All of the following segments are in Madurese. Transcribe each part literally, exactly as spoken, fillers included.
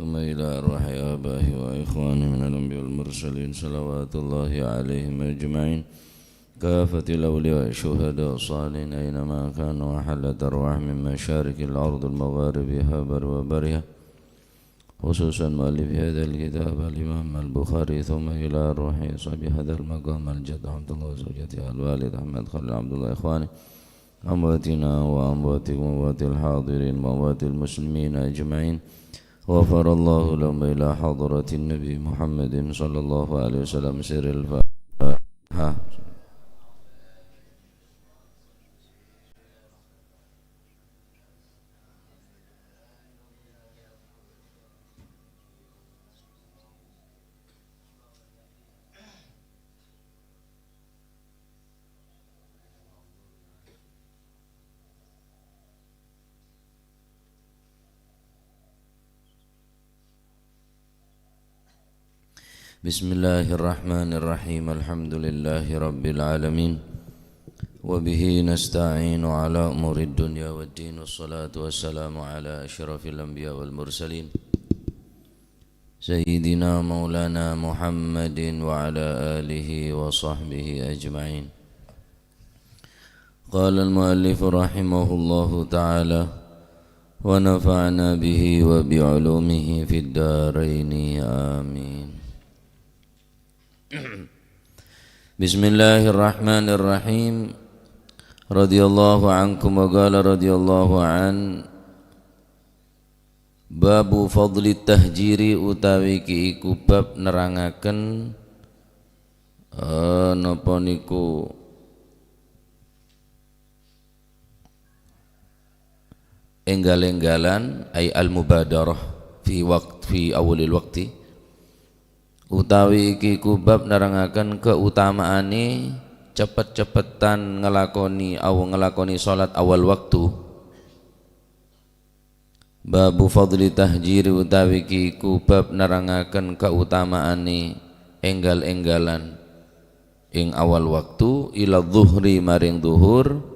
ثم إلى أرواح آبائه وإخوانه من الأنبياء والمرسلين، صلوات الله عليهم أجمعين، كافة الأولياء والشهداء والصالحين، أينما كانوا وحلت أرواحهم من مشارق الأرض ومغاربها وبرها وبحرها، خصوصا مؤلف هذا الكتاب الإمام البخاري، ثم إلى أرواح أصحاب هذا المقام الجد عبد الله وزوجته الوالد أحمد خليل عبد الله إخوانه، أمواتنا وأمواتكم وأموات الحاضرين وأموات المسلمين أجمعين. غفر الله لهم إلى حضرة النبي محمد صلى الله عليه وسلم. سر الفاتحة. بسم الله الرحمن الرحيم. الحمد لله رب العالمين. وبه نستعين على أمور الدنيا والدين. والصلاة والسلام على أشرف الأنبياء والمرسلين. سيدنا مولانا محمد وعلى آله وصحبه أجمعين. قال المؤلف رحمه الله تعالى، ونفعنا به وبعلومه في الدارين. آمين. بسم الله الرحمن الرحيم. رضي الله عنكم وقال رضي الله عنه. Babu fadli tahjiri utawi ki-, iku bab nerangaken, eh, napa niku enggal-enggalan, ay al-mubadarah fi waqt-, fi awwalil waqti, utawi iki iku bab nerangaken kautamaane cepet-cepetan ngelakoni aw-, ngelakoni salat awal waktu. Babu fadli tahjiri utawi ki-, iku bab nerangaken kautamaane enggal-enggalan ing awal waktu, ila dhuhri maring dhuhur,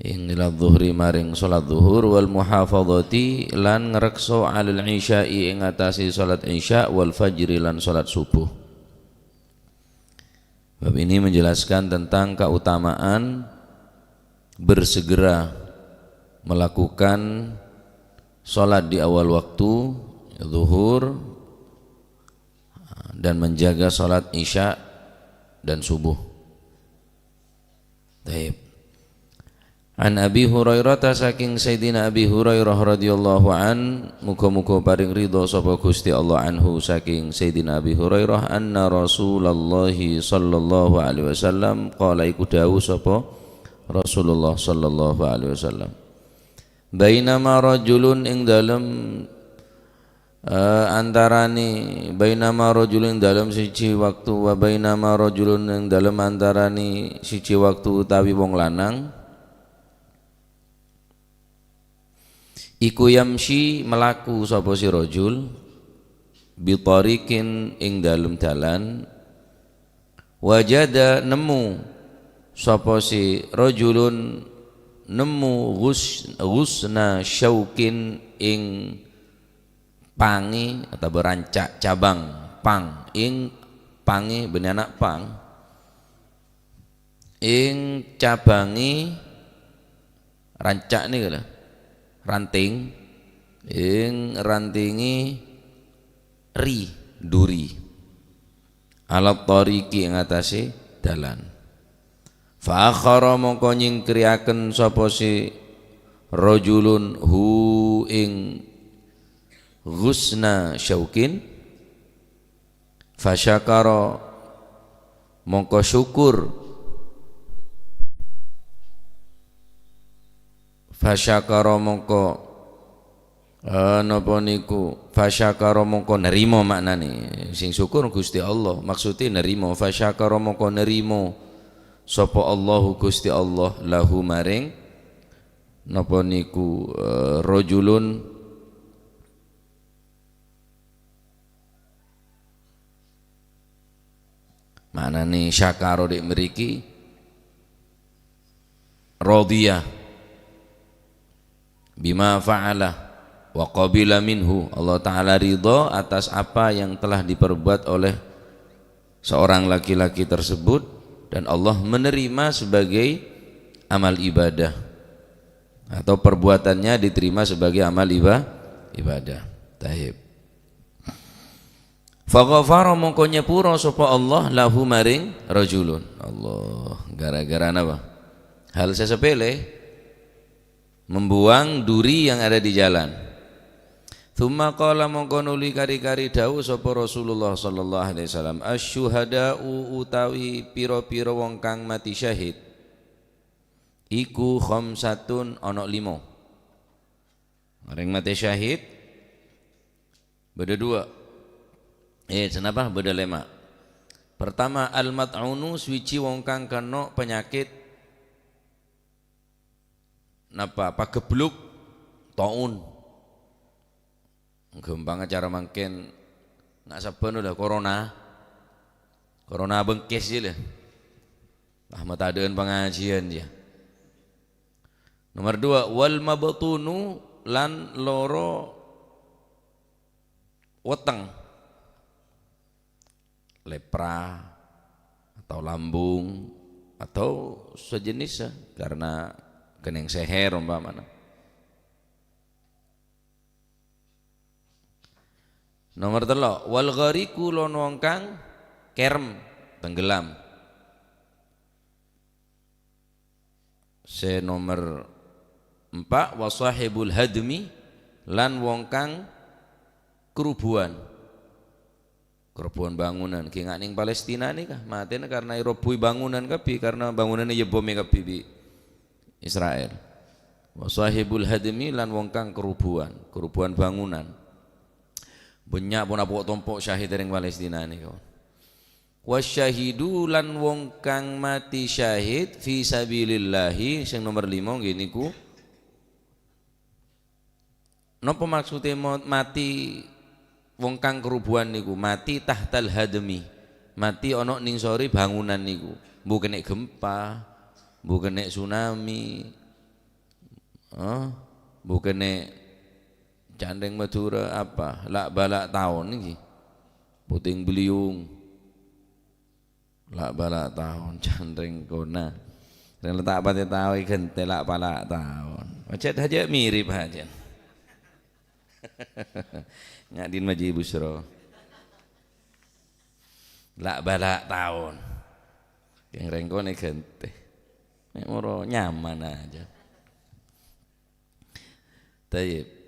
ing ila dhuhri maring salat dhuhur, wal muhafadhati lan ngrekso alal isya'i ing atase salat isya, wal fajri lan salat subuh. Bab ini menjelaskan tentang keutamaan bersegera melakukan salat di awal waktu, zuhur, dan menjaga salat isya dan subuh. Taib. An Abi Hurairah, saking Sayyidina Abi Hurairah radhiyallahu an, muga-muga paring ridho sapa Gusti Allah, anhu, saking Sayyidina Abi Hurairah, anna Rasulullah sallallahu alaihi wasallam qala, iku dawuh sapa Rasulullah sallallahu alaihi wasallam. Bainama rajulun, ing dalem, eh, antarane, bainama rajulun, ing dalem siji waktu, wa bainama rajulun, ing dalem antarane siji waktu utawi wong lanang, iku yamshi, melaku sapa si rajul, bi thariqin, ing dalem dalan, wajada, nemmo sapa si rajulun, nemmo ghus-, ghusna syauqin, ing pange, otabâ rancak cabang pang, ing pange, bânnè ana' pang, ing cabange, rancak nèka lho, ranting, ing rantinge ri, duri. Alat thariqi, ing atase dalan. Fa akhara, mongko nyingkiriyaken sapa si rajulun hu ing ghusna syauqin. Fasyakara, mongko syukur. Fasyakara, mongko, eh, napa niku? Fasyakara, mongko nerima maknane. Sing syukur Gusti Allah, maksude nerima. Fasyakara, mongko nerima sapa Allahu Gusti Allah, lahu, maring, napa niku, eh, rajulun. Maknane syakara dik mriki radhiya bima fa'ala, Wa qabila minhu, Allah Ta'ala ridho atas apa yang telah diperbuat oleh seorang laki-laki tersebut, dan Allah menerima sebagai amal ibadah, atau perbuatannya diterima sebagai amal iba-, ibadah. Taib. Faghafara, mongko nyepuro sapa Allah, lahu, maring rajulun. Allah, gara-gara napa? Hal sesepele, membuang duri yang ada di jalan. Tsumma qala, mongko nuli kari-kari dawuh sapa Rasulullah sallallahu alaihi wasallam, "Asy-syuhada'u, utawi pira-pira wong kang mati syahid, iku khamsatun, ana lima." Orèng matè syahid bâdâ dua. Eh, sanapa? Bâdâ lèma'. Pertama, al-mat'unu, suwiji wong kang kènè' panyakèt napa? Pagebluk, taun. Ghâmpangnga cara mangkèn, nga' sabbhân udah corona. Corona bengkes jiyâ, lè. Ah, matadâ'ân pangajiân, jiyâ. Nomor dua, wal mabtunu, lan loro weteng, lepra atau lambung atau sejenisnya, karena kènè' seher umpamana. Nomor tello', wal ghariqu, lan wong kang kerem, tenggelam. Sè nomer empa', wa shahibul hadmi, lan wong kang kerubuhan. Kerubuhan bangunan. Ghi' nga' neng Palestina nèka, matèna karena èrobuwi bangunan kabbhi, karena bangunanna èbomè kabbhi bi' Israel. Wa shahibul hadmi, lan wong kang kerubuhan, kerubuhan bangunan. Bânnya' pon apo' tompo' syahid neng Palestina nèka. Wasyahidu, lan wong kang mati syahid fi sabilillahi, sing nomer lima ngghi niku. Napa maksuddhâ mo-, mati wong kang kerubuhan niku? Mati tahtal hadmi. Mati ana nèng sore bangunan niku. Mbu kènè' gempa, mbu kènè' tsunami, eh, mbu kènè' ca'na rèng Madhurâ apa? La'-bâla' taon nèka. Puting beliung. La'-bâla' taon, ca'na rèng kona. Rèng la' ta' patè tao èghântè la'-bâla' taon. Ajâ' hajâ' mirip hajâ'. Nga' din maji busro. La'-bâla' taon. Kèng rèng kona èghântè. Mè' moro nyaman ajâ'. Tayyib.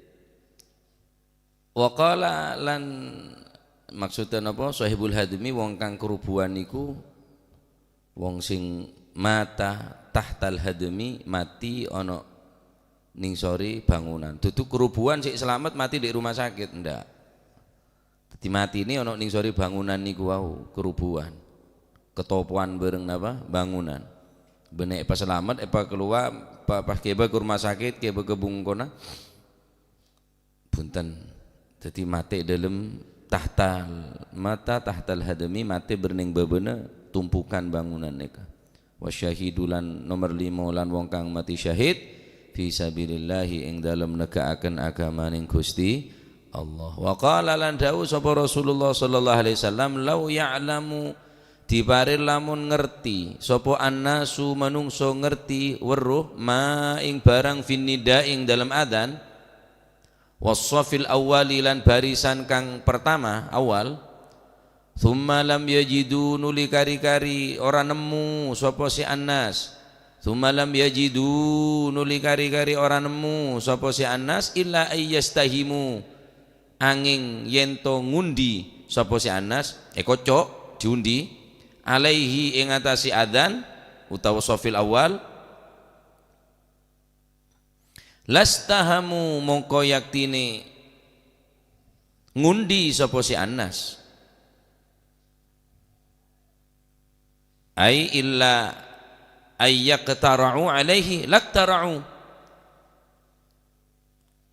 Wa qala, lan maksuddhâ napa? Shahibul hadmi, wong kang kerubuhan niku wong sing mata tahtal hadmi, mati ana nèng sore bangunan. Dudu kerubuhan sè salamet mati di rumah sakit, ndak. Dadi matine ana nèng sore bangunan niku wau, kerubuhan. Ketopowan bareng napa? Bangunan. Bânnè èpasalamet, èpakalowar, pa-, pas kèbâ ka rumah sakit, kèbâ ka bengkona. Bhunten. Dadi mate dâlem tahtal, mata tahtal hadami, mate bârneng bâbâna tumpukan bangunan nèka. Wasyahidu lan nomer limo lan wong kang mati syahid fi sabilillahi ing dalem nega'aken agamaning Gusti Allah. Wa qala lan dawuh sapa Rasulullah sallallahu alaihi wasallam, "Lau ya'lamu," dipare lamun ngerti sapa annasu manungsa ngerti weruh ma ing barang fin nida ing dalem adzan, wassafil awwali lan barisan kang pertama, awal, tsumma lam yajidu nuli kari-kari ora nemmo sapa si Anas, tsumma lam yajidu nuli kari-kari ora nemmo sapa si Anas illa ayyastahimu, anging yen to ngundi sapa si Anas, èkocok, diundi, alaihi ing atase adzan utawa safil awal, lastahamu mongko yaktine ngundi sapa si Anas. Ai illa ayyaqtara'u alaihi laqtara'u.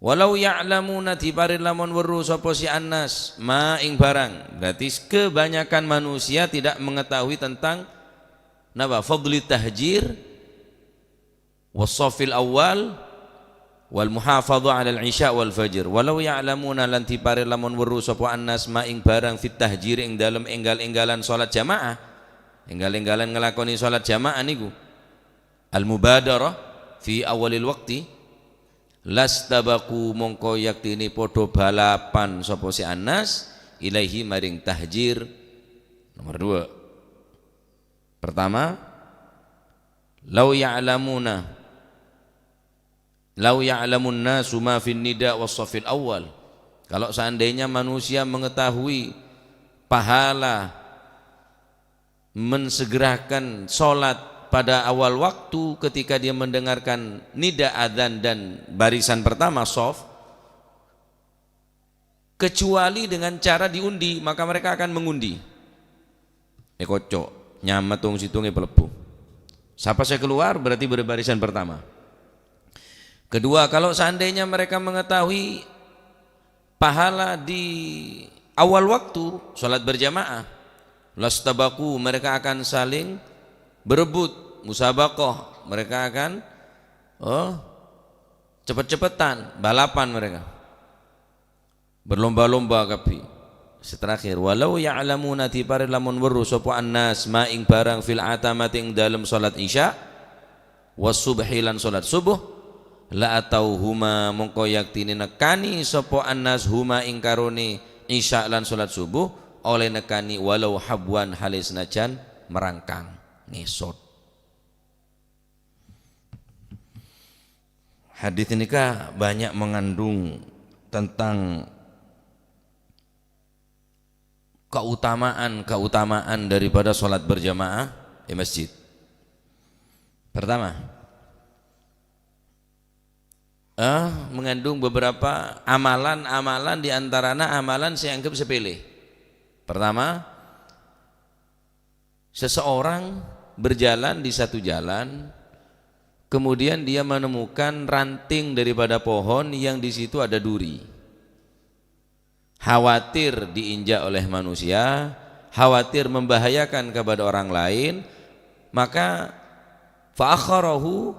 Walau ya'lamuna dipare lamun weruh sapa si Anas ma ing barang. Berarti kebanyakan manusia tidak mengetahui tentang napa? Fadli tahjir, wassafil awal, Wal muhafadhah 'alal isya wal fajr. Walau ya'lamuna, lan dipare lamon weruh sapa annas ma ing barang fit tahjir ing dalem enggal-enggalan salat jamaah. Enggal-enggalan nglakoni salat jamaah niku. Al mubadarah fi awalil waqti. Lastabaqu, mongko yaktine padha balapan sapa si annas ilaihi maring tahjir. Nomor dua. Pertama, lau ya'lamuna Lau ya'lamun nasu ma fin nida was safil awal. Kalau seandainya manusia mengetahui pahala mensegerakan salat pada awal waktu ketika dia mendengarkan nida adzan dan barisan pertama saf, kecuali dengan cara diundi, maka mereka akan mengundi. Èkocco', nyamèt tong-sèttongnga èpalebbu. Sapa sè kalowar berarti bâri' barisan pertama. Kedua, kalau seandainya mereka mengetahui pahala di awal waktu salat berjamaah, lastabaqu, mereka akan saling berebut, musabaqah, mereka akan, oh, cepet-cepetan, balapan mereka. Berlomba-lomba kabbhi. Sè terakhir, walau ya'lamuna, dhi parè lamon weruh sapa annas ma ing barang fil atamati ing dalem salat isya, was subhi lan salat subuh, la atauhuma, mongko yaktine nekani sapa annas huma ing karone isya lan salat subuh, oleh nekani walau habwan hale senajan merangkang, ngesot. Hadis ini ka banyak mengandung tentang keutamaan-keutamaan daripada sholat berjamaah di masjid. Pertama, eh, mengandung beberapa amalan-amalan, di antaranya amalan sè èanggep sepele. Pertama, seseorang berjalan di satu jalan, kemudian dia menemukan ranting daripada pohon yang di situ ada duri. Khawatir diinjak oleh manusia, khawatir membahayakan kepada orang lain, maka fa'akharahu,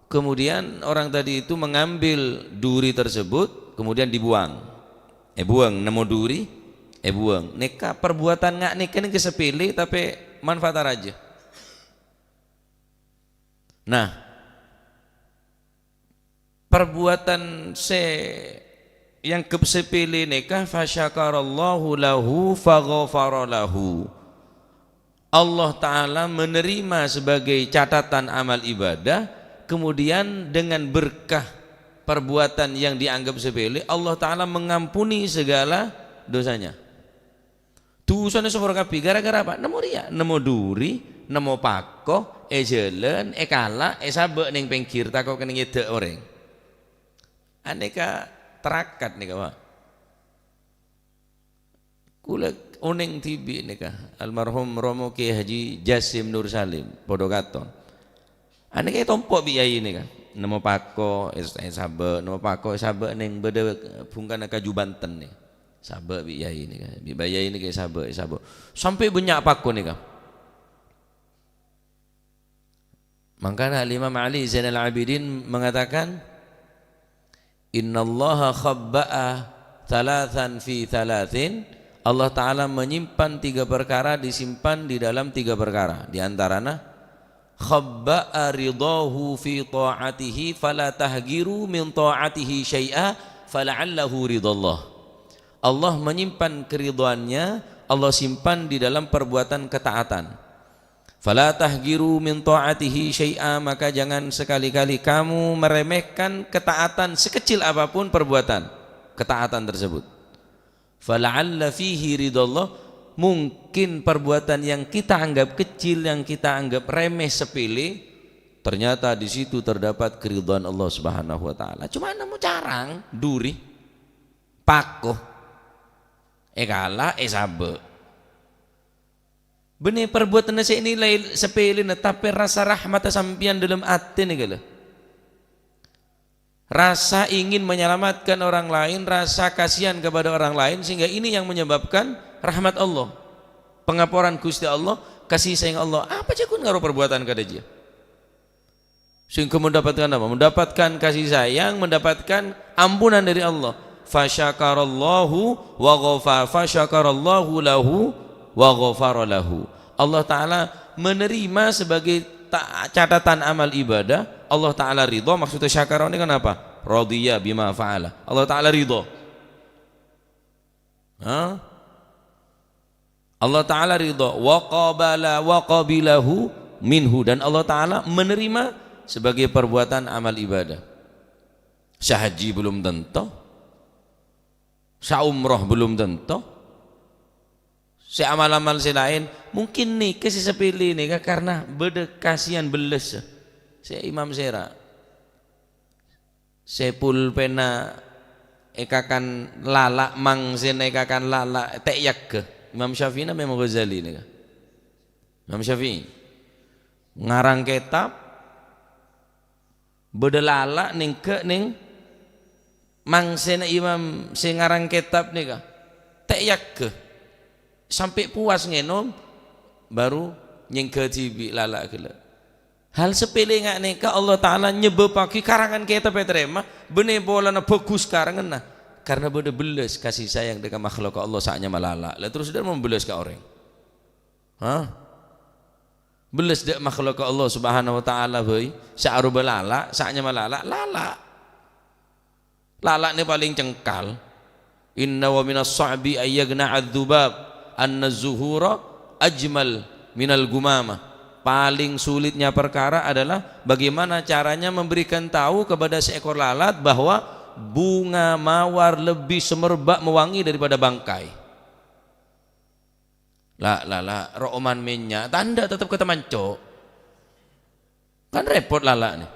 kemudian orang tadi itu mengambil duri tersebut, kemudian dibuang. Èbuwâng, nemmo duri, èbuwâng. Nèka perbuatan nga' nèka nèka sepele, tapè manfaat rajâ. Nah, perbuatan sè èanggep sepele nèka, fasyakarallahu lahu faghafara lahu. Allah Ta'ala menerima sebagai catatan amal ibadah, kemudian dengan berkah perbuatan yang dianggap sepele, Allah Ta'ala mengampuni segala dosanya. Dusana sopora kabbhi, gara-gara apa? Nemmo riya', nemmo duri, nemmo pako, è jhâlân, èkala', èsabâ' neng pèngghir, tako' kènè' ngèdhâ' orèng. Anèka terakat nèka, Pak. Kaulâ onèng dhibi' nèka, almarhum Romo Kiai Haji Jasim Nur Salim, padâ katon. Anèka ètompo' bi' yai nèka. Nemmo pako, es-, èsabâ', nemmo pako èsabâ' neng bâdâ bungkana kaju banten nèka. Sabâ' bi' yai nèka, bi' bâ' yai nèka èsabâ', èsabâ'. Sampè' bânnya' pako nèka. Mangkana Al-Imam Ali Zainal Abidin mengatakan, "Innallaha khabba'a thalathan fi thalathin." Allah Ta'ala menyimpan tiga perkara, disimpan di dalam tiga perkara. Di antaranya, "Khabba'a ridhahu fi ta'atihi, fala tahgiru min ta'atihi syai'a, fala'allahu ridhallah." Allah menyimpan keridhoannya, Allah simpan di dalam perbuatan ketaatan. "Fala tahgiru min ta'atihi syai'a," maka jangan sekali-kali kamu meremehkan ketaatan sekecil apapun perbuatan ketaatan tersebut. "Fala'alla fihi ridhallah," mungkin perbuatan yang kita anggap kecil, yang kita anggap remeh, sepele, ternyata di situ terdapat keridhaan Allah Subhanahu wa Ta'ala. Cuma nemmo carang, duri, pako, èkala', èsabâ'. Bânnè perbuatanna sè nilai sepelena, tapè rasa rahmatta sampèyan dâlem atè nèka, lho. Rasa ingin menyelamatkan orang lain, rasa kasihan kepada orang lain, sehingga ini yang menyebabkan rahmat Allah, pengaporan Gusti Allah, kasih sayang Allah. Apa jhâ' ghun karo perbuatan kadhâjâ? Sehingga mendapatkan apa? Mendapatkan kasih sayang, mendapatkan ampunan dari Allah. Fasyakarallahu wa ghafa-, fasyakarallahu lahu wa ghafara lahu. Allah Ta'ala menerima sebagai ta-, catatan amal ibadah. Allah Ta'ala ridho, maksudnya syakara ini kan apa? Radhiya bima fa'ala. Allah Ta'ala ridho. Hah? Allah Ta'ala ridho. Wa qabala, wa qabilahu minhu. Dan Allah Ta'ala menerima sebagai perbuatan amal ibadah. Sè haji belum tentu. Sè umroh belum tentu. Sè amal-amal sè laèn. Mungkin nèka sè sapèlè nèka karena bâdâ kasihan bellessa. Sè Imam Sera. Sè pulpèna èkakan lala', mangsèna èkakan lala', ta' èyagghâ. Imam Syafi'i napa Imam Ghazali nèka? Imam Syafi'i. Ngarang kètab, bâdâ lala' nèngghâ' nèng mangsèna imam sè ngarang kètab nèka. Ta' èyagghâ. Sampè' puwas ngènom, baru nyèngghâ dhibi' lala' ghellâ'. Hal sepele nga' nèka Allah Ta'ala nyebbhâbbhâghi karangan kètab ètarèma, bânnè polana bhâghus karanganna. Karena bâdâ bellas kasih sayang dâ' ka makhlukka Allah sè anyama lala'. La terros dâ' mon bellas ka orèng? Hah? Bellas dâ' makhlukka Allah Subhanahu wa Ta'ala bhâi, sè aropa lala', sè anyama lala', lala'. Lala'na palèng cengkal. Inna wa minas sa'bi ayyaghna adz-dzubab anna zuhura ajmal minal gumamah. Paling sulitnya perkara adalah bagaimana caranya memberikan tahu kepada seekor lalat bahwa bunga mawar lebih semerbak mewangi daripada bangkai. La, la, la, ro'oman mènnya', tandhâ tetep ka tamanco'. Kan rèpot lala' nè.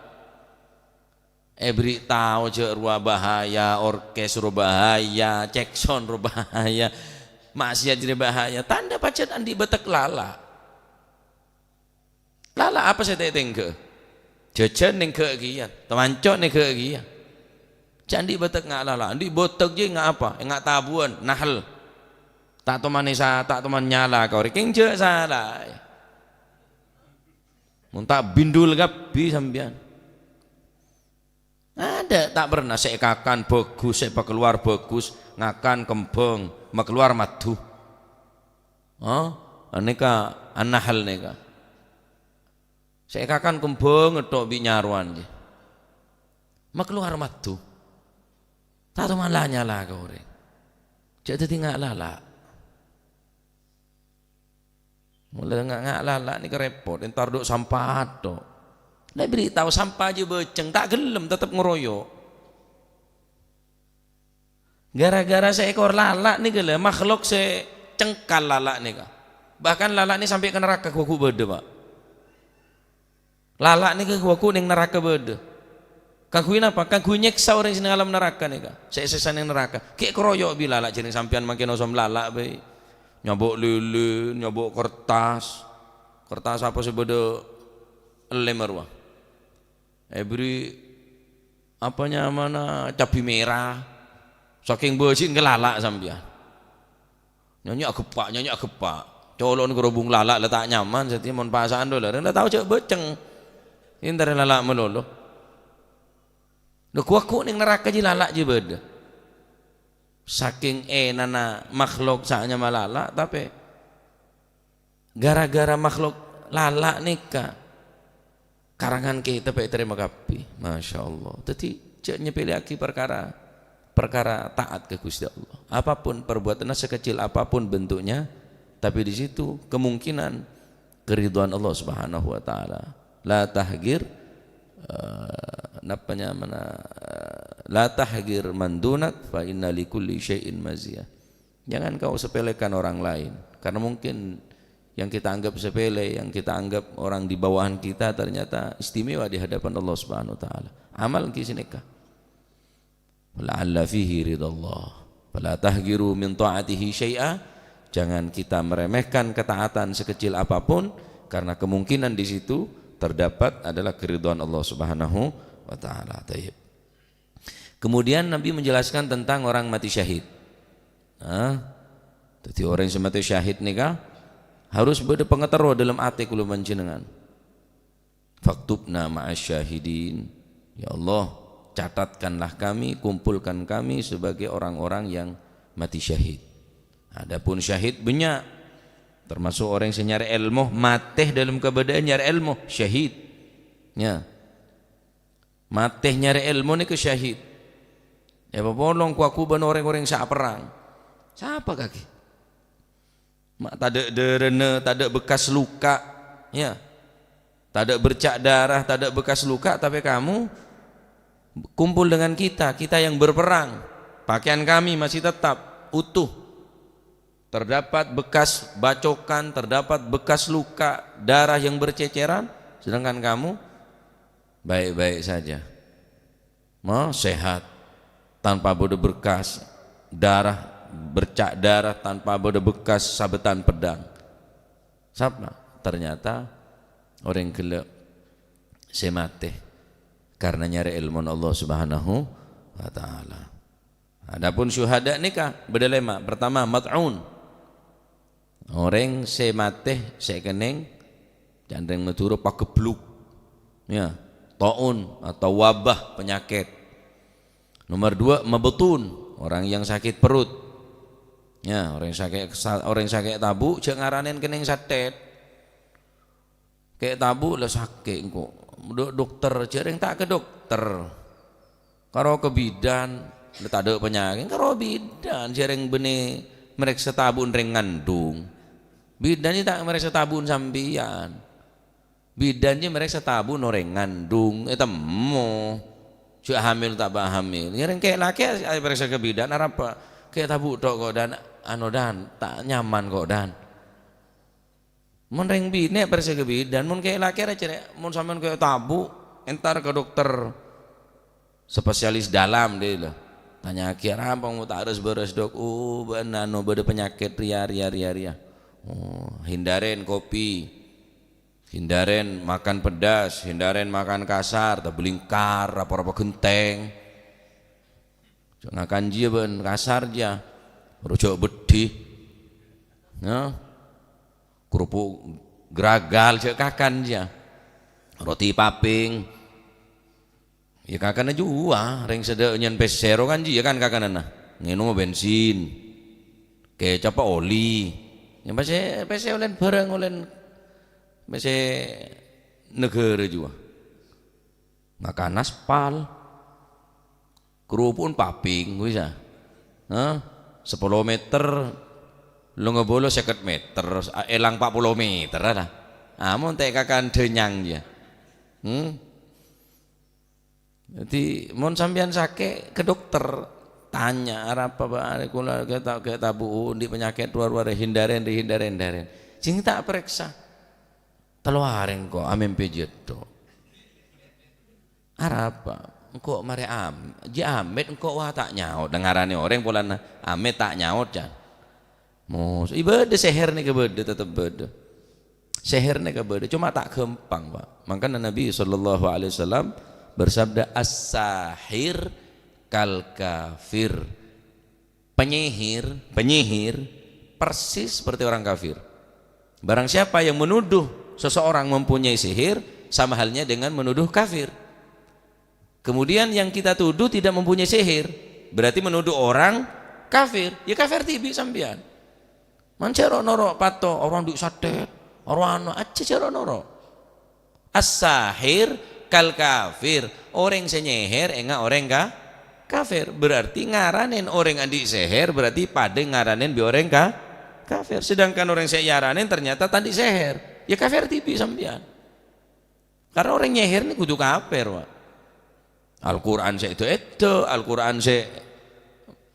Èberri' tao jhâ' rowa bahaya, orkes rowa bahaya, cekson rowa bahaya, maksiat jârèya bahaya. Tandhâ pajhât andi' bâtek lala'. Lala' apa sè ta' ètèngghâ'â? Jhâjhân nèngghâ'â kèya, tamanco' nèngghâ'â kèya. Jhâ' andi' bâtek nga' lala', andi' bâtek jiyâ nga' apa? Nga' tabuwân, nahel. Ta' toman èsa-, ta' toman nyala ka orèng, kèng jhâ' salaè. Mon ta' bindul kabbhi sampèyan. Adâ' ta' pernah sè èkakan bhâghus, sè èpakalowar bhâghus, ngakan kembhâng, makalowar madhu. Hah? Anèka an-nahl nèka. Sè èkakan kembhâng ngetthok bi' nyarowan jiyâ. Makalowar madhu. Ta' toman la nyala ka orèng. Jhâ' dhâddhi nga' lala'. Mula nga'-, nga' lala' nèka rèpot, entar dhu' sampa tok. La èberri' tao sampa jiyâ bâceng, ta' ghellem, tetep ngroyo'. Gara-gara saèkor lala' nèka la, makhluk sè cengkal lala' nèka. Bahkan lala' nèka sampè' ka naraka ghu-, ghu bâdâ, Pak. Lala' nèka ghu-, ghu nèng naraka bâdâ. Kaangghuy napa? Kaangghuy nyèksa orèng sè nèng alam naraka nèka. Sè sèsa nèng naraka. Ghi' karoyo' bi' lala' jhâreng sampèyan mangkèn osom lala' bhâi. Nyabok lilin, nyabok kertas. Kertas apa sè bâdâ ellem rowa. Èberri' apa nyamana cabbhi mèra. Sakèng bâji'na ka lala' sampèyan. Nyanyi ageppa', nyanyi ageppa'. Colo'na kerobong lala' la ta' nyaman, satèya mon pasa'an dhola. Rèng la tao jhâ' bâceng. Entar lala' malolo. Ghu-, ghu nèng naraka jiyâ lala' jiyâ bâdâ. Sakèng ènana makhluk sè anyama lala', tapè gara-gara makhluk lala' nèka, karangan kètab ètarèma kabbhi. Masya Allah. Dhâddhi, jhâ' nyepeleaghi parkara, parkara taat ka Ghustè Allah. Apapun perbuatannya, sekecil apapun bentuknya, tapi di situ kemungkinan keridhaan Allah Subhanahu wa Ta'ala. La tahgir, eh, napa nyamana, eh, la tahgir man dunak, fa inna likulli syai'in maziyah. Jangan kau sepelekan orang lain, karena mungkin yang kita anggap sepele, yang kita anggap orang di bawahan kita, ternyata istimewa di hadapan Allah Subhanahu wa Ta'ala. Amal ki sineka. La'alla fihi ridallah. Fala tahgiru min ta'atihi syai'a. Jangan kita meremehkan ketaatan sekecil apapun, karena kemungkinan di situ terdapat adalah keridhaan Allah Subhanahu wa Ta'ala. Tayyib. Kemudian Nabi menjelaskan tentang orang mati syahid. Nah, dhâddhi orèng sè matè syahid nèka harus bâdâ pangaterro dâlem atè kaulâ panjhennengan. "Faktubna ma'asy syahidin." Ya Allah, catatkanlah kami, kumpulkan kami sebagai orang-orang yang mati syahid. Adapun syahid banyak, termasuk orang yang nyarè ilmu, mati dalam keadaan nyarè ilmu, syahid. Ya. Mati nyarè ilmu nèko syahid. Ya, papolong ku-, aku bân orèng-orèng sè aperrang. Sapa kakè? Ma-, tadâ' dârâna, tadâ' bekas luka, ya. Tadâ' bercak darah, tadâ' bekas luka, tapi kamu kumpul dengan kita, kita yang berperang. Pakaian kami masih tetap utuh. Terdapat bekas bacokan, terdapat bekas luka, darah yang berceceran, sedangkan kamu baik-baik saja. Ma, sehat, tanpa bâdâ bekas darah, bercak darah, tanpa bâdâ bekas sabetan pedang. Sapa? Ternyata orèng ghellâ' sè matè karena nyarè èlmona Allah Subhanahu wa Ta'ala. Adapun syuhada nèka bâdâ lèma'. Pertama, mat'un. Orèng sè matè sè kennèng, ca'na rèng Madhurâ, pagebluk. Ya, taun atau wabah, penyakit. Nomor dua, mabtun, orang yang sakit perut. Ya, orèng sakè', sa-, orèng sakè' tabu' jhâ' ngaranèn kennèng sathèt. Kè' tabu' la sakè' engko'. Dâ' dokter, jhâ' rèng ta' ka dokter. Karo ka bidan, la tadâ' panyakèt, karo bidan, jhâ' rèng bânnè marèksa tabu' rèng ngandung. Bidan jiyâ ta' marèksa tabu' sampèyan. Bidan jiyâ marèksa tabu' orèng ngandung, ètemmo. Jhâ' hamil ta' bâ hamil. Jhâ' rèng kè' lakè' marèksa ka bidan, arapa? Kè' tabu' tok kok, Dan. Anu, Dan, ta' nyaman kok, Dan. Mon rèng binè' parèksa ka bidan, mon kè' lakè' ra cerè', mon sampèyan kè' tabu', entar ka dokter spesialis dalam, dhi, lho. Tanya'aghi, "Arapa mon ta' res-beres, Dok?" "Oh, bâ'na anu, bâdâ panyakèt rèya, rèya, rèya, rèya." Oh, hindarèn kopi. Hindarèn makan pedas, hindarèn makan kasar, ta' bâlingkar, apa-apa ghentèng. Jhâ' ngakan jiyâ bân kasar jiyâ. Rojhâ' beddhi. Ya. Kerupuk gragal jhâ' kakan jiyâ. Roti paping. Ya kakanna jiyâ, rèng sè dâ' nyèn pèssè ro kan jiyâ kan kakananna. Ngènoma bensin. Kecap oli. Ya pèssè, pèssè olèn bhârâng, olèn pèssè naghârâ jiyâ. Ngakan aspal. Kerupuk paping, bisa. Hah? Sapolo meter, longa bolo sèket meter, a-, èlang empat puluh meter, ada. Ah, mon ta' kakan dânyang, ya. Hmm? Jadi, mon sampèyan sakè', ka dokter, tanya, "Arapa, Pak? Arè kaulâ kè' ta-, kè' tabu', andi' panyakèt rowa-rowa, hindarèn, hindarèn, hindarèn." Jhâ' ta' parèksa. Tello arè engko' amèmpè jiyâ tok. Arapa? Engko' marè am-, jiyâ amèt engko' wa ta' nyaot. Dâ' ngaranè orèng polana amèt ta' nyaot, can. Mos-, è bâdâ sèhèr nèka bâdâ, tetep bâdâ. Sèhèr nèka bâdâ, cuma ta' ghâmpang, Pak. Mangkana Nabi sallallahu alaihi wasallam bersabda, "As-sahir kal kafir." Penyihir, penyihir persis seperti orang kafir. Barang siapa yang menuduh seseorang mempunyai sihir, sama halnya dengan menuduh kafir. Kemudian yang kita tuduh tidak mempunyai sihir, berarti menuduh orang kafir. Ya kafir dhibi' sampèyan. Man jhâ' ro'-noro' pato, orèng andi' sathèt, orèng anu, jhâ' ro'-noro'. As-sahir kal kafir. Orèng sè nyèhèr enga' orèng ka-, kafir. Berarti ngaranèn orèng andi' sèhèr berarti padâ ngaranèn bi' orèng ka-, kafir. Sedangkan orèng sè èyaranèn ternyata ta' andi' sèhèr. Ya kafir dhibi' sampèyan. Karena orèng nyèhèr nèka kodhu kafir, Pak. Al-Qur'an sè èdâ-èdâ, Al-Qur'an sè,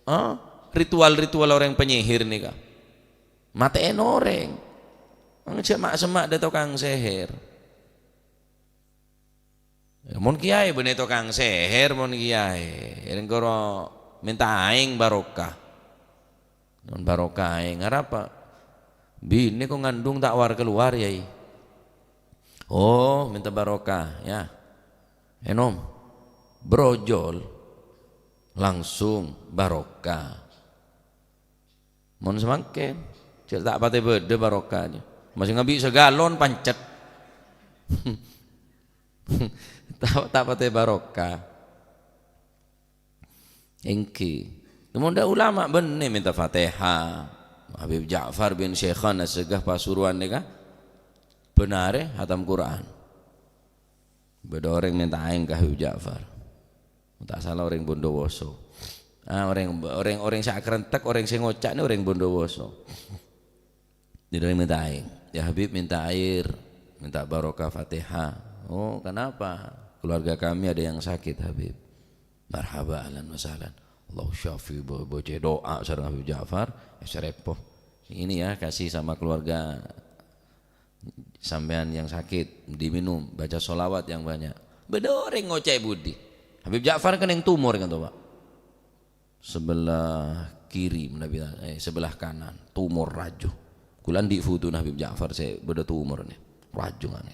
eh, ritual-ritual orèng penyihir nèka. Matè'èn orèng. Mang jhâ' ma'-, semma' dâ' tokang sèhèr. Ya, mon kiyaè bânnè tokang sèhèr, mon kiyaè. Rèng koro mènta aèng barokah. Mon barokah aèng, arapa? Binè ko ngandung ta' war-kalowar, Yai. Oh, mènta barokah, ya. Ènom. Brojol. Langsung barokah. Mon samangkèn, jhâ' ta' patè bâdâ barokahnya. Masih ngabi' sagalon pancet. Ta', ta' patè barokah. Èngghi. Mon dâ' ulama bânnè mènta Fatihah. Habib Ja'far bin Syaikhana Segah Pasuruan nèka bân arè hatam Qur'an. Bâdâ orèng mènta aèng ka Habib Ja'far. Ta' sala orèng Bondowoso. Ah, orèng, orèng, orèng sè akarentek, orèng sè ngoca' nè orèng Bondowoso. Jadi orèng mènta aèng. "Ya Habib, minta air, minta barokah Fatihah." "Oh, kenapa?" "Keluarga kami ada yang sakit, Habib." "Marhaba, ahlan wa sahlan." Allahu syafi, bo-, bâca doa sareng Habib Ja'far, eh, sarepo. Ini ya, kasih sama keluarga sampèyan yang sakit, diminum, baca sholawat yang banyak. Bâdâ orèng ngoca' è budi. Habib Ja'far kan yang tumor kan to, Pak? Sebelah kiri, eh, sebelah kanan, tumor raju. Kaulâ andi' fotona Habib Ja'far sè bâdâ tumor nè, raju nganè.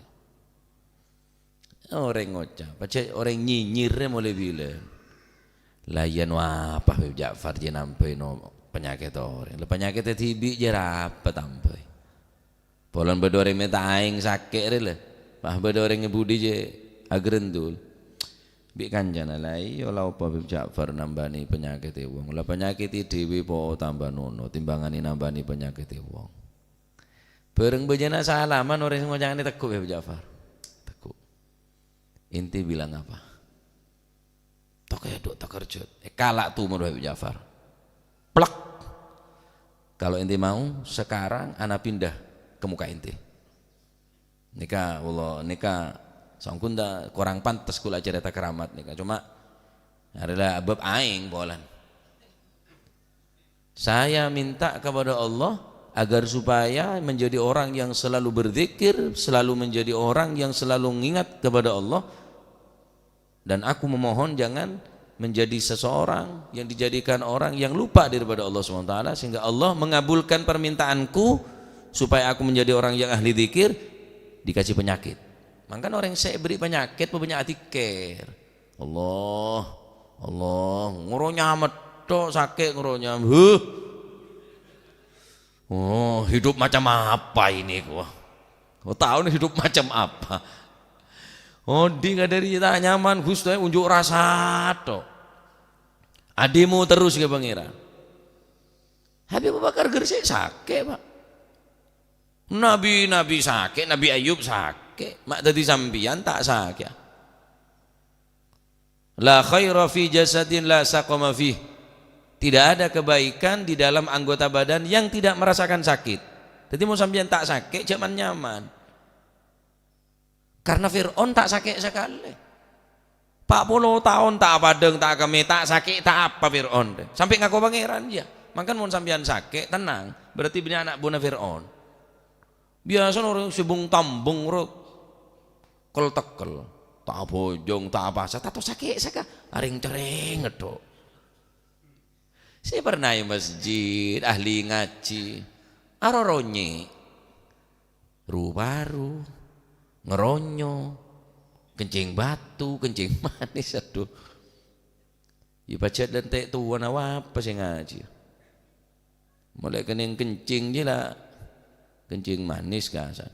Orèng ngoca', pajhât orèng nyinyirrè molaè bilân. Lah iyâ no apa Habib Ja'far jiyâ nambâi no panyakèt orèng. Lah panyakèt dhibi' jiyâ arapa tambâi. Polana bâdâ orèng mènta aèng sakè' rè, la. Pas bâdâ orèng è budi jiyâ agrendul. Bi' kancana, "La iyâ, la apa Habib Ja'far nambâni panyakèt è wong. La panyakèt è dhâbuna po tambâ nono, timbanganè nambâni panyakèt è wong." Bâreng bâjâna salaman orèng sè ngoca' nè tegghu' Habib Ja'far. Tegghu'. "Ente bilang apa?" "Toke' dhu' takerjhât." Èkala' tumor Habib Ja'far. Plek. "Kalau ente mau, sekarang ana pindah ke muka ente." Nèka, wallah, nèka songgun ta' korang pantes kaulâ carèta keramat nèka. Cuma, arèya bab aèng polana. Saya minta kepada Allah agar supaya menjadi orang yang selalu berzikir, selalu menjadi orang yang selalu mengingat kepada Allah. Dan aku memohon jangan menjadi seseorang yang dijadikan orang yang lupa daripada Allah subhanahu wa taala, sehingga Allah mengabulkan permintaanku supaya aku menjadi orang yang ahli zikir, dikasih penyakit. Mangkana orèng sè èberri' panyakèt, bânnya' adzikir. Allah, Allah, ngoro nyamèt tok, sakè' ngoro nyam-, huh. Oh, hidup macam apa ini, ko? Ko tahu nih hidup macam apa? Oh, di nggak dari ta' nyaman, Gus, ta' unjuk rasa tok. Adhimu terus ka Pangeran. Habib Abu Bakar Gresik sakè', Pak. Nabi-nabi sakè', Nabi Ayub sakè', ma' dhâddhi sampèyan ta' sakè'. "La khaira fi jasadin la saqama fih." Tidak ada kebaikan di dalam anggota badan yang tidak merasakan sakit. Dhâddhi, mon sampèyan ta' sakè', jhâ' man-nyaman. Karena Fir'aun ta' sakè' sakalè. Pa' polo taon ta' apadâng, ta' akemmè, ta' sakè', ta' apa Fir'aun. Sampè' ngako Pangeran, iyâ. Mangkana mon sampèyan sakè', tenang. Berarti bânnè ana' buwâna Fir'aun. Biyasana orèng sè bhung-tambhung, ro. Kel-tekel. Ta' abhâjâng, ta' apasa, tanto sakè' saka. Arèng-cerèng ngedhok. Sè pernah è masjid, ahli ngajhi. Aroro nyè'. Ru-paru, ngeronyo, kencing batu, kencing manis, aduh. Iyâ pajhât lènte' towana apa sè ngajhi. Molaè kenning kencing jiyâ la kencing manis kasan.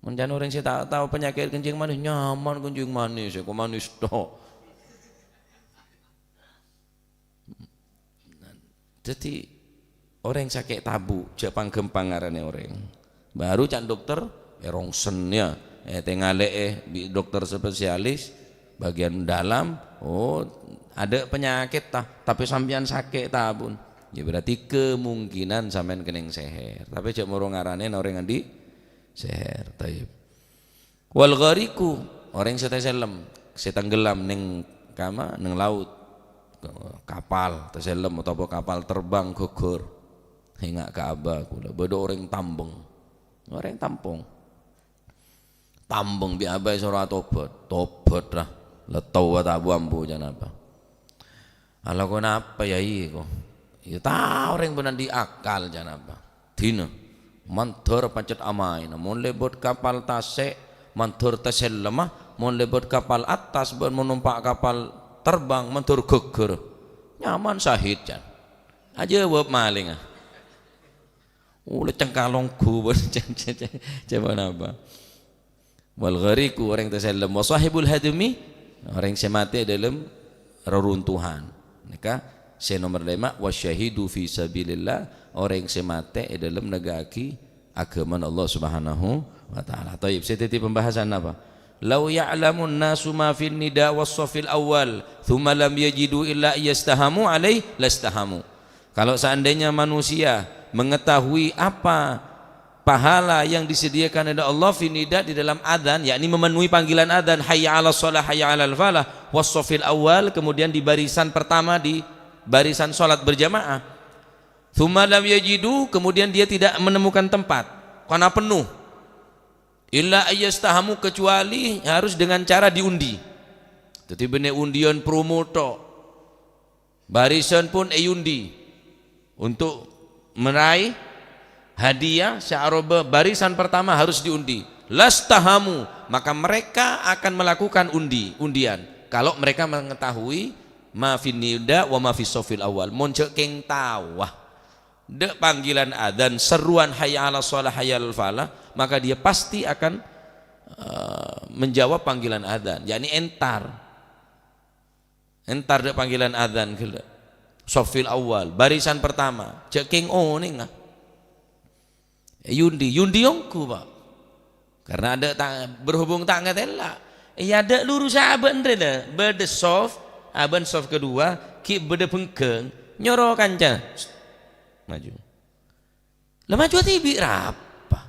Mon can orèng sè ta' tao panyakèt kencing manis, nyaman kencing manis, ko manis tok. Dhâddhi, orèng sakè' tabu', jhâ' pang-ghâmpang ngaranè orèng. Baru can dokter, èrongsen, yâ, ètèngalè'è bi' dokter spesialis, bagian dalam, oh, ada penyakit, ta-, tapè sampèyan sakè' tabu'. Ya, berarti kemungkinan sampèyan kenning sèhèr. Tapè jhâ' moro ngaranè orèng andi' sèhèr. Taib. Wal ghariqu, orèng sè tasellem, sè tenggelam neng kama, neng laut. Kapal tasellem otabâ kapal terbang ghugghur. Enga' ka abâ kaulâ, bâdâ orèng tambheng. Orèng tambheng. Tambheng bi' abâ èsoro atobhât. Tobhât, ra. La tao ta' bu-ambu can abâ. "Alako napa, Yai, ko?" "Iyâ, ta' orèng bân andi' akal, can abâ. Dina, mandhâr pancet amaèna. Mon lèbât kapal tasè', mandhâr tasellem, ah. Mon lèbât kapal attas, bân mon nompa' kapal terbang, mandhâr ghugghur. Nyaman sahid, can." Ajâwâb malènga. Ulè cengkalong gu, bân, can, can, can, can, apa? Wal ghariqu, orèng tèsellem. Wa shahibul hadmi, orèng sè matè è dâlem reruntuhan. Nèka sè nomer lèma', wasyahidu fi sabilillah, orèng sè matè è dâlem negghâ'aghi aghâmana Allah Subhanahu wa Ta'ala. Thayyib, sè dhâddhi pembahasan napa? "Lau ya'lamun nasu ma fin nida was shaffil awwal, tsumma lam yajidu illa iyyastahamu alaih, lastahamu." Kalau seandainya manusia mengetahui apa pahala yang disediakan oleh Allah fi nida, di dalam adzan, yakni memenuhi panggilan adzan, "Hayya 'alas shalah, hayya 'alal falah", was shaffil awwal, kemudian di barisan pertama di barisan salat berjamaah. "Tsumma lam yajidu", kemudian dia tidak menemukan tempat, karena penuh. "Illa iyyastahamu", kecuali harus dengan cara diundi. Dhâddhi bânnè undian promo tok. Barisan pun èundi. Untuk meraih hadiah sè aropa barisan pertama harus diundi. "Lastahamu", maka mereka akan melakukan undi, undian. Kalau mereka mengetahui ma fin nida wa ma fis shaffil awwal. Mon jhâ' kèng tao, wah, dâ' panggilan adzan, seruan "Hayya 'alas shalah, hayya 'alal falah", maka dia pasti akan, eh, menjawab panggilan adzan, yakni entar. Entar dâ' panggilan adzan ghellâ'. Shaffil awwal, barisan pertama. Jhâ' kèng onènga. Yundi, yundi ongghu, Pak. Karena adâ' ta-, berhubung ta' ngatèla'. Iyâ, adâ' lurus abâ' nrè, la. Bâdâ shaff, abâ' shaff kedua, ghi' bâdâ bengkeng. Nyoro kanca. Maju. La maju dhibi' rapa?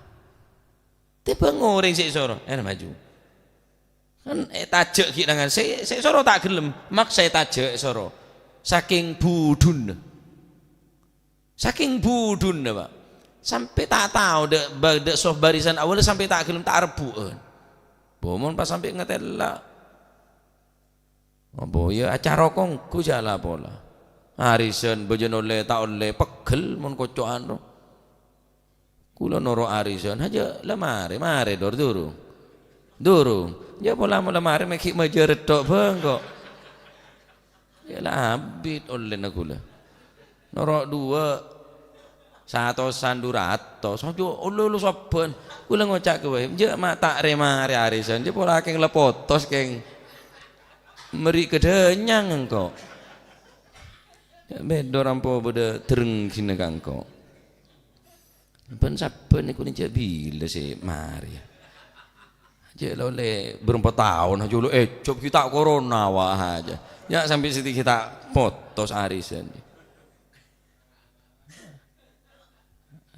Tèbâng orèng sè èsoro, eh, maju. Kan ètajâ' ghi' tangan, sè, sè èsoro ta' ghellem, maksa ètajâ' èsoro. Sakèng budhuna. Sakèng budhuna, Pak. Sampè' ta' tao dâ', ba-, dâ' shaff barisan awwal sampè' ta' ghellem, ta' rebbhu'ân. Bo mon pas sampè' ngatèla'. Apa, iyâ, acara konggu jhâ' la pola. Arisan, bâjâna ollè, ta' ollè, pegghel mon koco'an, ro. Kaulâ noro' arisan, hajâ la marè, marè, Dor, durung. Durung. Jhâ' pola mon la marè, mè' ghi' majâr tok bhângko. Iyâ, la abit ollèna kaulâ. Noro' duwâ', satosan, du ratos, aduh, olo-olo sabbhân. Kaulâ ngoca' ka Wahim, "Jhâ' ma' ta' rè-marè arisan, jhâ' pola kèng la potos, kèng. Mèrri' kadhânyang engko'. Jhâ' bhidhâ rampo bâdâ drenggina ka engko'." Bân sabbhân nèko nè jhâ' bilâ sè marè. Jhâ' la ollè bârâmpa taon, jhâ' la èjhâb ghi' ta' korona, wa, jhâ'. Nya' sampè' sè dhika ta' potos arisan.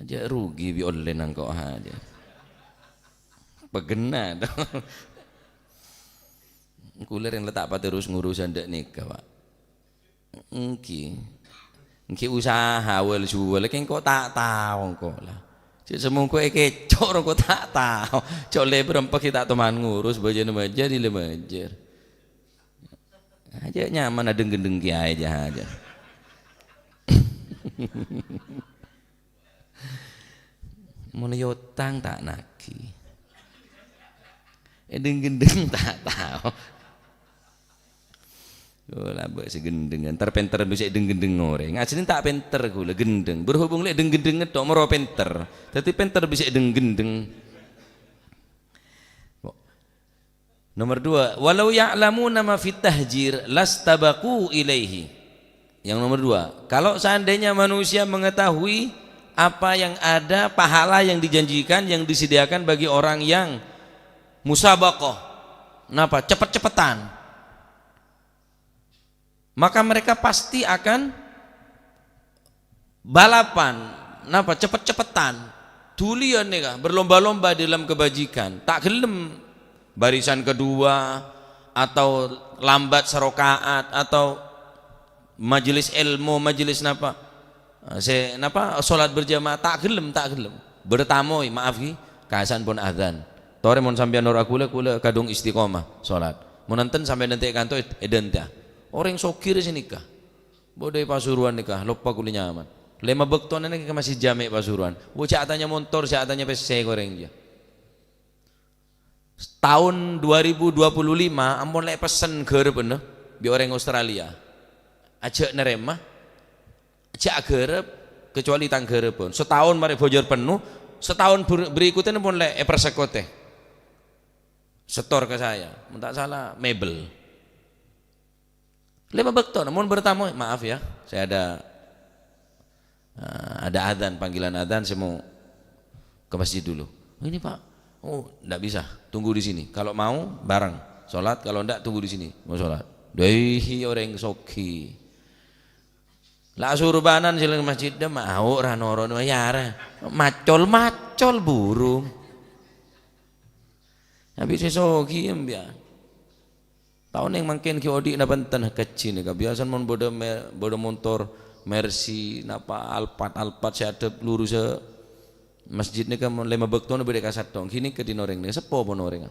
Jhâ' rugi bi' ollè nangko', ha, jhâ'. Paghenna, to. Kaulâ rèng la ta' paterros ngurusan dâ' nèka, Pak. Èngghi. Èngghi usaha wal-juwal, kèng ko' ta' tao engko' la. Jhâ' samongko èkèco' ro ko' ta' tao. Jhâ' ollè bârâmpa ghi' ta' toman ngurus, bâjâna majâr, dila majâr. Jhâ' nyaman adheng-ghendheng kèyaè jhâ', jhâ'. Mon èotang ta' naghi. Èdheng-ghendheng ta' tao. Oh, la bâ' sè ghendheng. Entar pènter bisa èdheng-ghendheng orèng. Asli ta' pènter kaulâ, ghendheng. Berhubung lè' dheng-ghendheng tok moro pènter. Dhâddhi pènter bisa èdheng-ghendheng. Nomor dua, "Walau ya'lamuna ma fit tahjir lastabaqu ilaihi." Yang nomor dua, kalau seandainya manusia mengetahui apa yang ada, pahala yang dijanjikan, yang disediakan bagi orang yang musabaqah, napa, cepet-cepetan, maka mereka pasti akan balapan, napa, cepet-cepetan. Dhuliyân nèka, berlomba-lomba dalam kebajikan. Ta' ghellem barisan kedua, atau lambat sarokaat, atau majelis ilmu, majelis napa, sè, napa, salat berjamaah, ta' ghellem, ta' ghellem. Bertamoy, maaf ghi, ka'asa'an pon adzan. Torè mon sampèyan noro' kaulâ, kaulâ kadhung istiqomah salat. Mon enten sampèyan ènte' kanto, èd-, èdhânte'a. Orèng soghi rè sè nèka. Bâdâ è Pasuruan nèka, loppa kaulâ nyaman. Lèma bâktona nèka masih jhâ' mè' Pasuruan. Wo, jhâ' atanya montor, jhâ' atanya pèssè ka orèng jâ. Taon dua ribu dua puluh lima ampon lè' pessen ghârebbhâ bi' orèng Australia. Ajhâ' narèma, jhâ' aghârep, kecuali tang ghârebbhân. Sataon marè bhâjâr penno, sataon ber-, berikutnya pon lè' èpersekotè. setor ke saya, mon ta' sala mebel. Lèma bâkto, mon bertamu, "Maaf ya, saya ada, eh, ada adzan, panggilan adzan, saya mau ke masjid dulu." "Ini, Pak." "Oh, ndak bisa, tunggu di sini. Kalau mau, bareng sholat, kalau ndak, tunggu di sini, mau sholat." Daihi orèng soghi. La asurbanan sè lèng masjid, dâ' mau ra noro', ya ra. Macol-macol burung. Abis sè soghi, ya, mbiya. Taon yang mangkèn ghi' odi'na bhunten kajjhi nèka. Biyasana mon bâdâ me-, bâdâ montor Mercy, napa Alphard, Alphard sè adâp lurus masjid nèka mon lèma bâktona bâdâ kasattong. Ghini kèdhina orèng nèka, seppo pon orèng.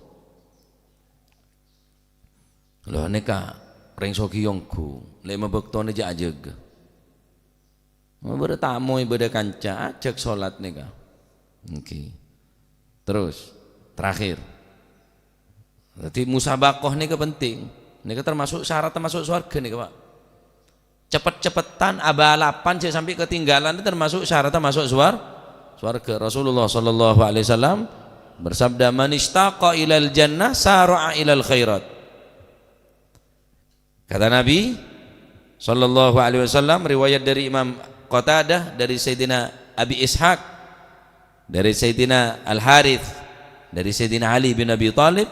Lho, nèka rèng soghi ongghu, lèma bâktona jhâ' ajâgâ. Bâdâ tamoy, bâdâ kanca, ajâk sholat nèka. Èngghi. Terus, terakhir. Dhâddhi, musabaqah nèka penting. Nèka termasuk syarat termasuk swarga nèka, Pak. Cepet-cepetan, abalapan, jhâ' sampè' ketinggalan, termasuk syarat termasuk suar-, swarga. Rasulullah sallallahu alaihi wasallam bersabda, "Man isytaqa ilal jannah, sara'a ilal khairat." Kata Nabi sallallahu alaihi wasallam, riwayat dari Imam Qatadah, dari Sayyidina Abi Ishaq, dari Sayyidina Al-Harith, dari Sayyidina Ali bin Abi Thalib,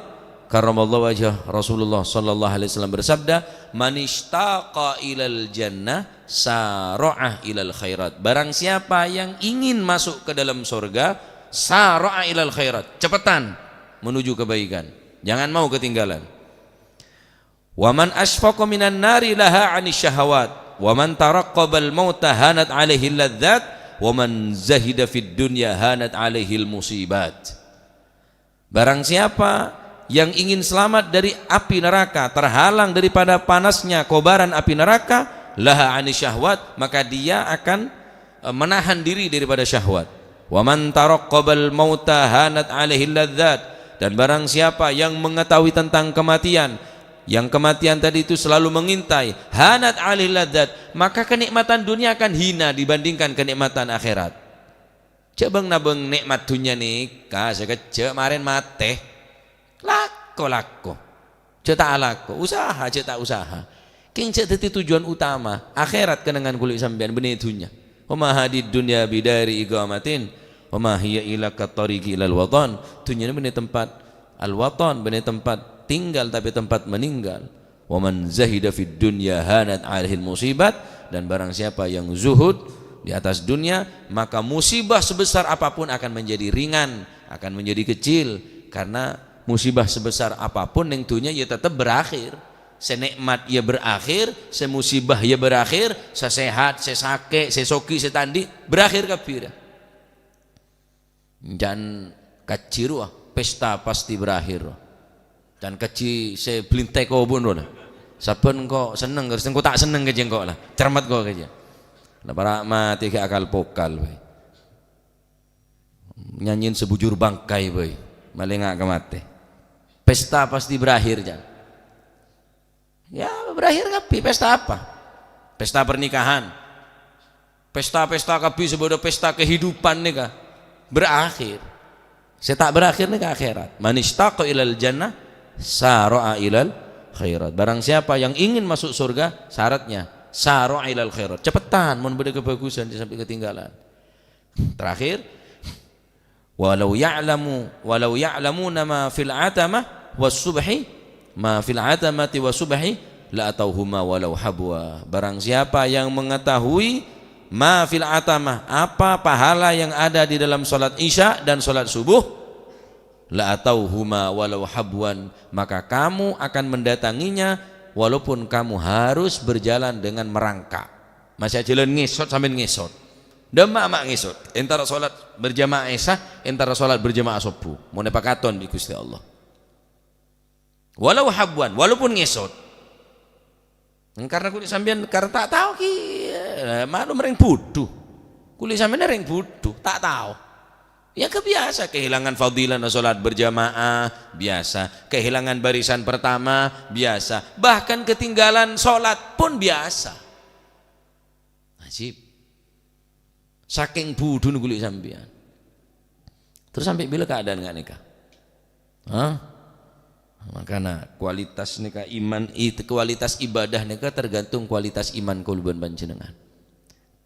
karramallahu wajhah, Rasulullah sallallahu alaihi wasallam bersabda, "Man isytaqa ilal jannah, sara'a ilal khairat." Barang siapa yang ingin masuk ke dalam surga, sara'a ilal khairat, cepetan menuju kebaikan. Jangan mau ketinggalan. "Wa man asyfaqa minan nari laha 'anis syahawat, wa man taraqqabal mauta hanat 'alaihi ladzat, wa man zahida fid dunya hanat 'alaihil musibat." Barang siapa yang ingin selamat dari api neraka, terhalang daripada panasnya kobaran api neraka, laha 'anis syahwat, maka dia akan, eh, menahan diri daripada syahwat. "Wa man taraqqabal mauta hanat 'alaihil ladzat," dan barang siapa yang mengetahui tentang kematian, yang kematian tadi itu selalu mengintai, hanat 'alaihil ladzat, maka kenikmatan dunia akan hina dibandingkan kenikmatan akhirat. Jhâ' bâng-nabâng nè'mat dhunnya nèka, sakejjhâ' marèn matè. Lako-lako. Jhâ' ta' alako. Usaha, jhâ' ta' usaha. Kèng jhâ' dhâddhi tujuan utama. Akhirat kennengngan kulâ sampèyan bânnè dhunnya. "Wa ma hadid dunya bidari iqamatin. Wa ma hiya illa kattariqi ilal watan." Dhunnya nèka bânnè tempat al-watan, bânnè tempat tinggal, tapè tempat meninggal. "Wa man zahida fid dunya hanat 'alaihil musibat," dan barang siapa yang zuhud di atas dunia, maka musibah sebesar apapun akan menjadi ringan, akan menjadi kecil, karena musibah sebesar apapun neng dunia ya tetep berakhir. Sè nè'mat ya berakhir, sè musibah ya berakhir, sè sehat, sè sakè', sè soghi, sè ta' andi', berakhir kabbhi. Can kajjhi rowa, pesta pasti berakhir. Can kajjhi sè blintek obu'en rowa. Sabbhân engko' senneng, terros engko' ta' senneng kajjhi engko' la. Cermet engko' kajjhi. La para' matè ghi' akal pokal bhâi. Nyanyiin Sebujur Bangkai bhâi. Malènga' ka matè. Pesta pasti berakhir, can. Ya, berakhir kabbhi. Pesta apa? Pesta pernikahan. Pesta-pesta kabbhi sè bâdâ pesta kehidupan nèka berakhir. Sè ta' berakhir nèka akhirat. "Man isytaqa ilal jannah, sara'a ilal khairat." Barang siapa yang ingin masuk surga, syaratnya, sara'a ilal khairat. Cepetan, mon bâdâ kebagusan, jhâ' sampè' ketinggalan. Terakhir, "Walau ya'lamu, walau ya'lamuna ma fil atamah was subhi, ma fil atamati was subhi, la atauhuma walau habwa." Barang siapa yang mengetahui ma fil atamah, apa pahala yang ada di dalam salat Isya dan salat Subuh, la atauhuma walau habwan, maka kamu akan mendatanginya walaupun kamu harus berjalan dengan merangkak. Masih jalan ngesot sambil ngesot. Dâ' emma' ma' ngesot. Entara salat berjamaah Isya, entara salat berjamaah Subuh. Mon èpakaton bi' Ghustè Allah. Walau habwan, walaupun ngesot. Karena kulâ sampèyan, karena ta' tao ki, eh, malum rèng budhu. Kulâ sampèyan rèng budhu, ta' tao. Ya, kebiasa kehilangan fadilah salat berjamaah, biasa. Kehilangan barisan pertama, biasa. Bahkan ketinggalan salat pun biasa. Ajib. Sakèng budhuna kulâ sampèyan. Terros sampè' bilâ keadaan nga' nèka? Hah? Makana kualitas nèka iman, it-, kualitas ibadah nèka tergantung kualitas iman kaulâ bân panjhennengngan.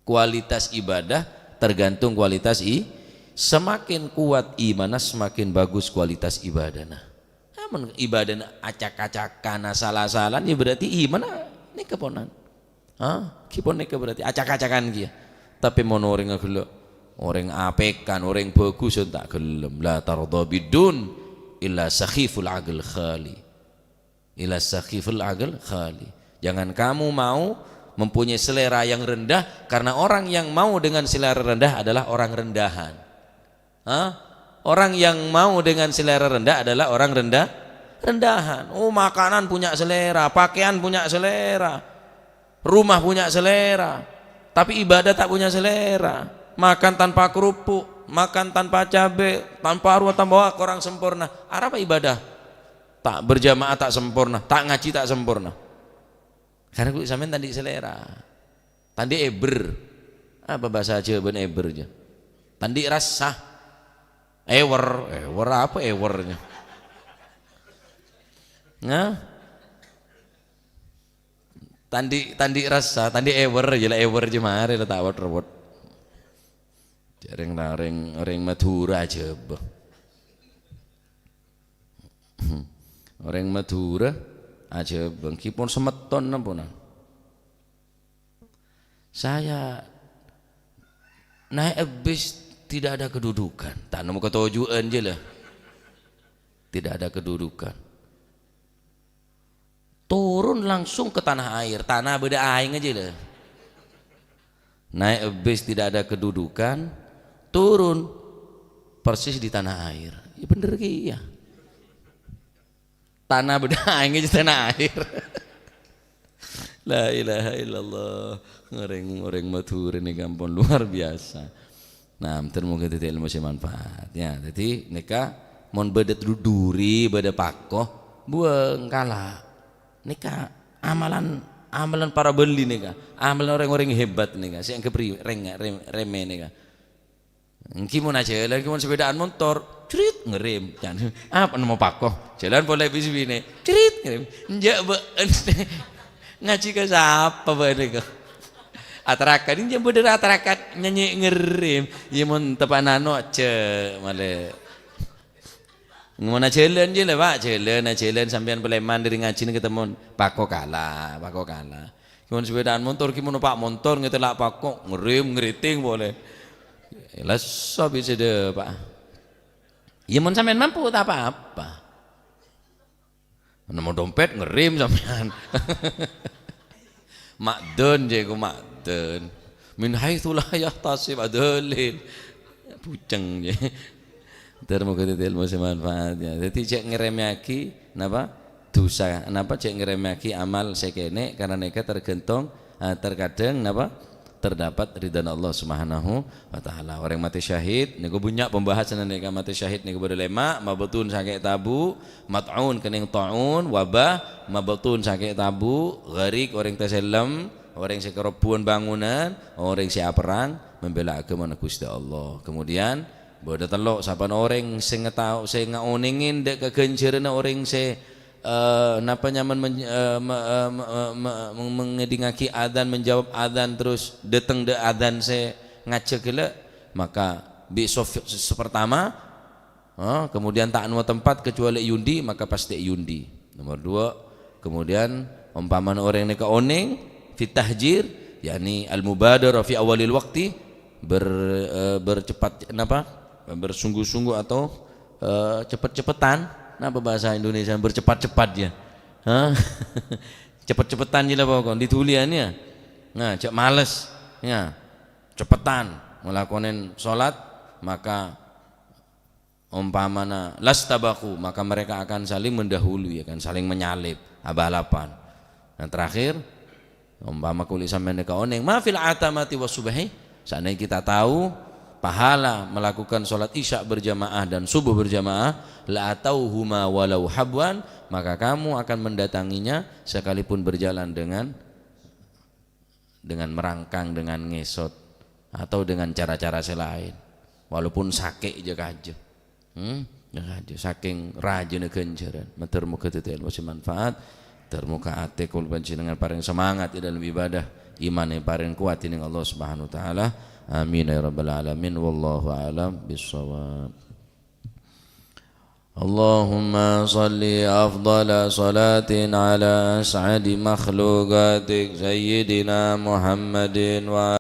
Kualitas ibadah tergantung kualitas i-, semakin kuat imanna, semakin bagus kualitas ibadahna. Amun ibadahna acak-acakan, asal-asalan, ya berarti imanna nèka ponan. Ha? Ghi pon nèka berarti acak-acakan kèya. Tapè mon orèngnga ghellâ', orèng apèkan, orèng bhâghus, ta' ghellem. La tardha bidun illa sakhiful aqal khali. Illa sakhiful aqal khali. Jangan kamu mau mempunyai selera yang rendah, karena orang yang mau dengan selera rendah adalah orang rendahan. Hah? Orang yang mau dengan selera rendah adalah orang rendah, rendahan. Oh, makanan punya selera, pakaian punya selera, rumah punya selera, tapi ibadah tak punya selera. Makan tanpa kerupuk, makan tanpa cabe, tanpa arwah, tanpa wak, kurang sempurna. Arapa ibadah? Tak berjamaah tak sempurna, tak ngaji tak sempurna. Karena kuwi sampeyan tandhi selera. Tandhi eber. Apa bahasa Jawa bân eber, ja? Tandhi rasa. Ewer, ewer apa ewernya? Nah? Tandhi, tandhi rasa, tandhi ewer, ya la ewer, ja, marè la ta' wot-rewot. Jareng-lareng orèng Madhurâ ajâbâ. Orèng Madhurâ ajâbâ, ghi pon semeton napa, nah? Saya naik bis tidak ada kedudukan. Ta' nemmo katoju'ân jâ la. Tidak ada kedudukan. Turun langsung ke tanah air. Tana bâdâ aèngnga jâ la. Naik bis tidak ada kedudukan, turun persis di tanah air. Ya bener kèya. Tana bâdâ aèngnga jâ tanah air. La ilaha illallah. Orèng, orèng Madhurâ nèka ampon luar biasa. Nah, ter moga dhâddhi ilmu sè manfaat. Ya, dhâddhi nèka mon bâdâ du-, duri, bâdâ pako, buwâng kala. Nèka amalan, amalan para bâli nèka, amalan orèng-orèng hebat nèka, sè anggep ri-, reng-, rem-, remè nèka. Ènggi mon ajhâlân, ènggi mon sepèdaan montor, jrit, ngerem. Can, apa nemmo pako? Jhâlân polè bi-, binè, jrit, ngerem. Enjâ', bâ-, ngajhi ka sapa bâ'na kok? Atarakan, enjâ' bâdâ atarakan, nyanyi ngerem. Iyâ mon teppa'na anu, jâ' malè. Mon ajhâlân jâ la, Pak, jhâlân, ajhâlân sampèyan palèman dâri ngajhina katemmon. Pako kala, pako kala. Mon sepèdaan montor, ghi mon numpa' montor, ngetellak pako, ngerem, ngeriting polè. Lesso bisa dâpa'. Iyâ, mon sampèyan mampu, ta' pa-apa. Nemmo dompet, ngerem sampèyan. Ma'dân, jâ' iku ma'dân. Min haitsu la yahtasib, adâlin. Buceng, jâ'. Ter moga dhâddhi ilmu sè manfaat, ya. Dhâddhi, jâ' ngeremmèyaghi, napa? Dhusa. Napa jâ' ngeremmèyaghi amal sè kènè', karena nèka tergantung, eh, terkadang, napa? Terdapat ridhana Allah Subhanahu wa Ta'ala. Orèng matè syahid, nèko bânnya' pembahasanna nèka, matè syahid nèko bâdâ lèma', mabtun sakè' tabu', mat'un kennèng ta'un, wabah, mabtun sakè' tabu', gharik, orèng tasellem, orèng sè karobbuwân bangunan, orèng sè aperrang, membela aghâmana Ghustè Allah. Kemudian, bâdâ tello', sapana orèng sè ngatao-, sè ngaonèngè dâ' kaghânjhârânna orèng sè, eh, napa nyamana men-, eh, me-, eh, me-, eh, me-, me-, mengedingngaghi adzan, menjawab adzan, terus dâteng dâ' adzan sè ngajhâk ghellâ', maka bi' sof-, sè pertama, eh, kemudian ta' nemmo tempat kecuali è yundi, maka pastè è yundi. Nomor dua, kemudian ompamana orèng nèka onèng, fit tahjir, yakni al-mubadarah fi awalil waqti, ber-, eh, bercepat, napa? Bersungguh-sungguh atau, eh, cepet-cepetan. Napa bahasa Indonesia bercepat-cepat ya? Hah? Cepet-cepetan jâ la pokok, didulian ya. Nah, jâ' males. Ya. Cepetan ngalakonè sholat, maka ompamana lastabaku, maka mereka akan saling mendahului, akan saling menyalip, abalapan. Nah, terakhir, ompama kaulâ sampèyan nèka onèng, ma fil atamati was subhi, seandainya kita tahu pahala melakukan sholat isya berjamaah dan subuh berjamaah, la atauhuma walau habwan, maka kamu akan mendatanginya sekalipun berjalan dengan dengan merangkang, dengan ngesot, atau dengan cara-cara sè laèn. Walaupun sakè' jâ kajâ. Hmm? Nah, jadi saking rajâna ghânjhârân, mator moghâ dhâddhi èlmo sè manfaat, mator moghâ atè kaulâ panjhennengngan parèng semangat è dâlem ibadah, imanna parèng kowat dèning Allah Subhanahu wa Ta'ala. Amin ya rabbal alamin. Wallahu a'lam bissawab. اللهم صل أفضل صلاة على أسعد مخلوقاتك سيدنا محمد وعلى